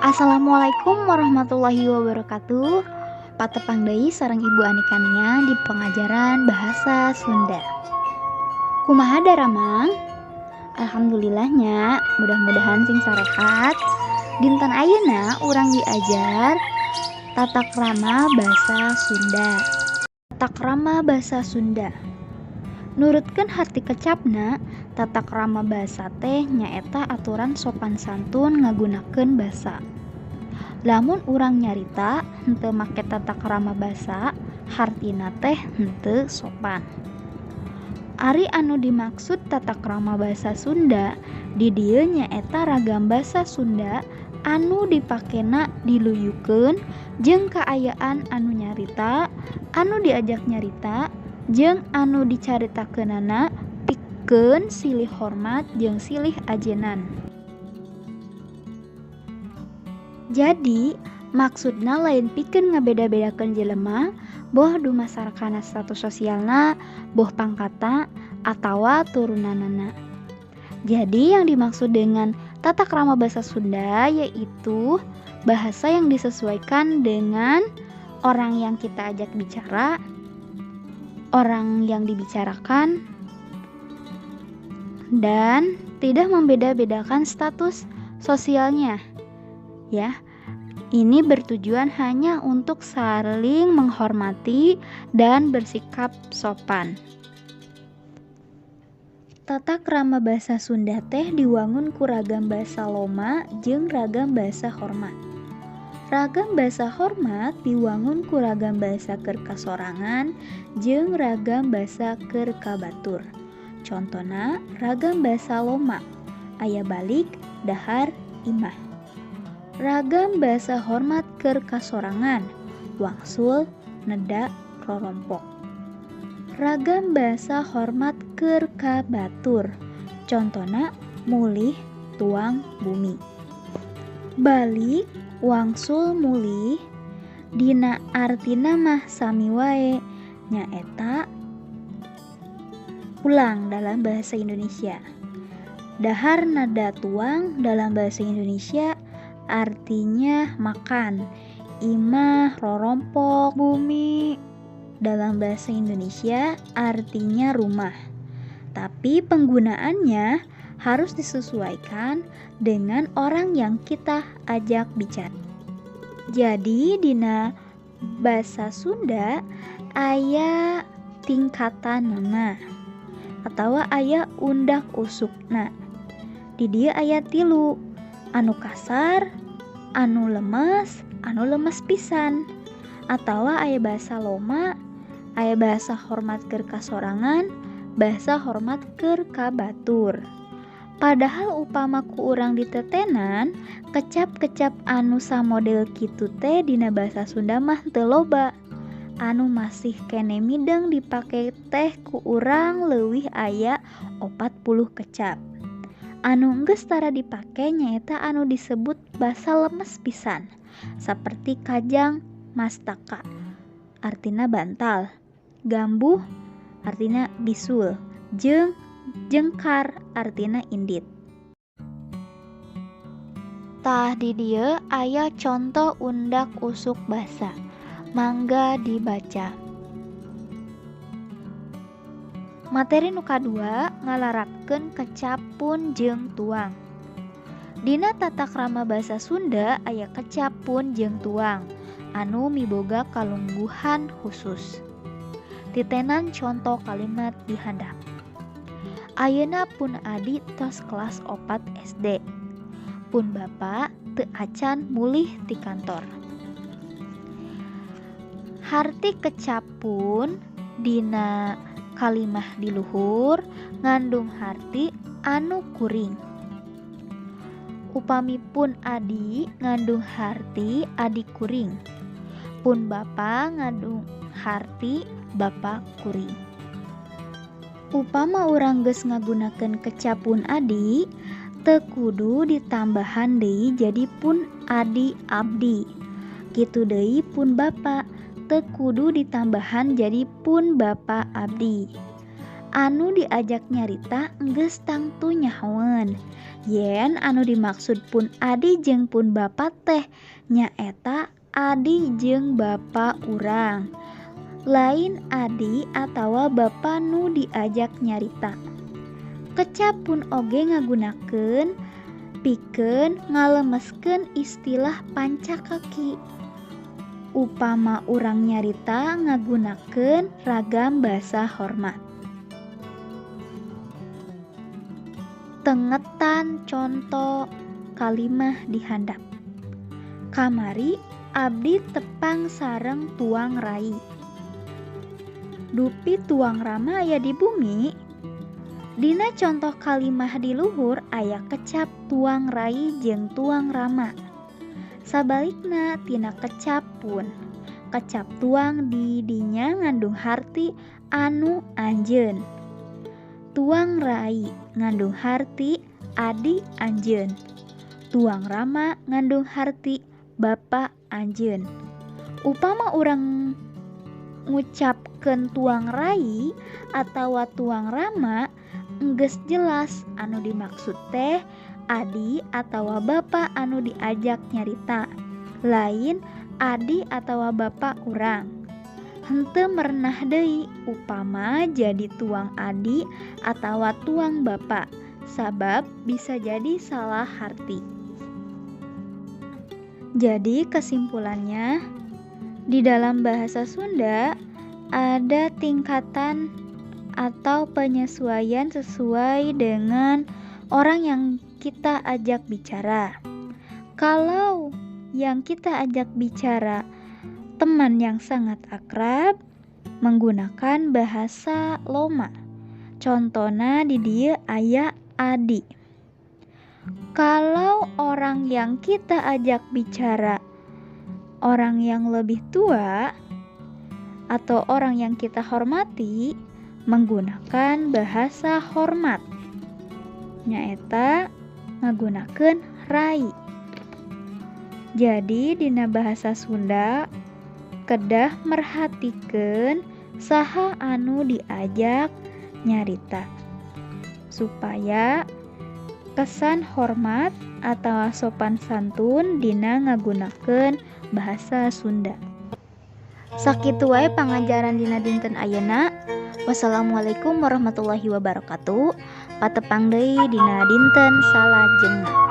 Assalamualaikum warahmatullahi wabarakatuh. Patepang deui sareng Ibu Anikania di pengajaran bahasa Sunda. Kumaha daramang? Alhamdulillahnya, mudah-mudahan sing sarehat. Dinten ayeuna urang diajar tata krama bahasa Sunda. Tata krama bahasa Sunda. Nurutkeun harti kecapna, tata krama basa teh nyaeta aturan sopan santun ngagunakeun basa. Lamun urang nyarita henteu make tata krama basa, hartina teh henteu sopan. Ari anu dimaksud tata krama basa Sunda di dieu nyaeta ragam basa Sunda anu dipakena diluyukeun jeung kaayaan anu nyarita, anu diajak nyarita, jeung anu dicaritakeunana pikeun silih hormat jeung silih ajenan. Jadi, maksudna lain pikeun ngabeda-bedakeun jelema, boh dumasar kana status sosialna, boh pangkatna, atawa turunanana. Jadi yang dimaksud dengan tata krama bahasa Sunda yaitu bahasa yang disesuaikan dengan orang yang kita ajak bicara, orang yang dibicarakan, dan tidak membeda-bedakan status sosialnya. Ya, ini bertujuan hanya untuk saling menghormati dan bersikap sopan. Tata krama bahasa Sunda teh diwangun ku ragam bahasa loma jeung ragam bahasa hormat. Ragam bahasa hormat diwangun ku ragam bahasa keur kasorangan jeung ragam bahasa keur ka batur. Contona ragam bahasa loma aya balik, dahar, imah. Ragam bahasa hormat keur kasorangan, wangsul, neda, rorompok. Ragam bahasa hormat keur ka batur, contona mulih, tuang, bumi. Balik, wangsul, mulih dina artina mah sami wae, nyaeta pulang dalam bahasa Indonesia. Dahar, nada, tuang dalam bahasa Indonesia artinya makan. Imah, rorompok, bumi dalam bahasa Indonesia artinya rumah. Tapi penggunaannya harus disesuaikan dengan orang yang kita ajak bicara. Jadi dina bahasa Sunda aya tingkatanana atawa aya undak usukna. Di dieu aya tilu, anu kasar, anu lemes pisan. Atawa aya bahasa loma, aya bahasa hormat keur kasorangan, bahasa hormat keur ka batur. Padahal upama ku urang ditetenan, kecap-kecap anu samodel kitu teh dina bahasa Sunda mah teu loba. Anu masih kene mideng dipake teh ku urang leuwih aya 40 kecap. Anu geus tara dipake nyaeta anu disebut basa lemes pisan, saperti kajang mastaka artina bantal, gambuh artina bisul, jeung jengkar artina indit. Tah di dieu aya conto undak usuk basa, mangga dibaca. Materi nu kadua ngalarapkeun kecap pun jeung tuang. Dina tata krama bahasa Sunda aya kecap pun jeung tuang anu miboga kalungguhan khusus. Titenan conto kalimat di handap. Ayeuna pun adi tos kelas 4 SD. Pun bapa teu acan mulih ti kantor. Harti kecap pun dina kalimah di luhur ngandung harti anu kuring. Upami pun adi ngandung harti adi kuring. Pun bapa ngandung harti bapa kuring. Upama urang geus ngagunakeun kecap pun adi, teu kudu ditambahan deui jadi pun adi abdi. Kitu deui pun bapa teu kudu ditambahan jadi pun bapa abdi. Anu diajak nyarita enggeus tangtu nyahoeun. Yen anu dimaksud pun adi jeung pun bapa teh nyaeta adi jeung bapa urang. Lain adi atawa bapa nu diajak nyarita. Kecap pun oge ngagunakeun pikeun ngalemeskeun istilah pancakaki. Upama urang nyarita ngagunakeun ragam basa hormat. Tengetan conto kalimah di handap. Kamari abdi tepang sareng tuang rai. Dupi tuang rama aya di bumi. Dina contoh kalimah di luhur aya kecap tuang rai jeung tuang rama. Sabalikna tina kecap pun. Kecap tuang di dinya ngandung harti anu anjeun. Tuang rai ngandung harti adi anjeun. Tuang rama ngandung harti bapa anjeun. Upama urang ngucapkeun tuang rai atawa tuang rama enggeus jelas anu dimaksud teh adi atawa bapa anu diajak nyarita, lain adi atawa bapa urang. Henteu merenah deui upama jadi tuang adi atawa tuang bapa, sabab bisa jadi salah harti. Jadi kesimpulannya, di dalam bahasa Sunda ada tingkatan atau penyesuaian sesuai dengan orang yang kita ajak bicara. Kalau yang kita ajak bicara teman yang sangat akrab, menggunakan bahasa loma. Contona di dieu aya adi. Kalau orang yang kita ajak bicara orang yang lebih tua atau orang yang kita hormati, menggunakan bahasa hormat. Nyaeta ngagunakeun rai. Jadi dina bahasa Sunda kedah merhatikeun saha anu diajak nyarita supaya kesan hormat atau sopan santun dina ngagunakeun bahasa Sunda. Sakitu wae pangajaran dina dinten ayeuna. Wassalamualaikum warahmatullahi wabarakatuh. Patepang deui dina dinten salajengna.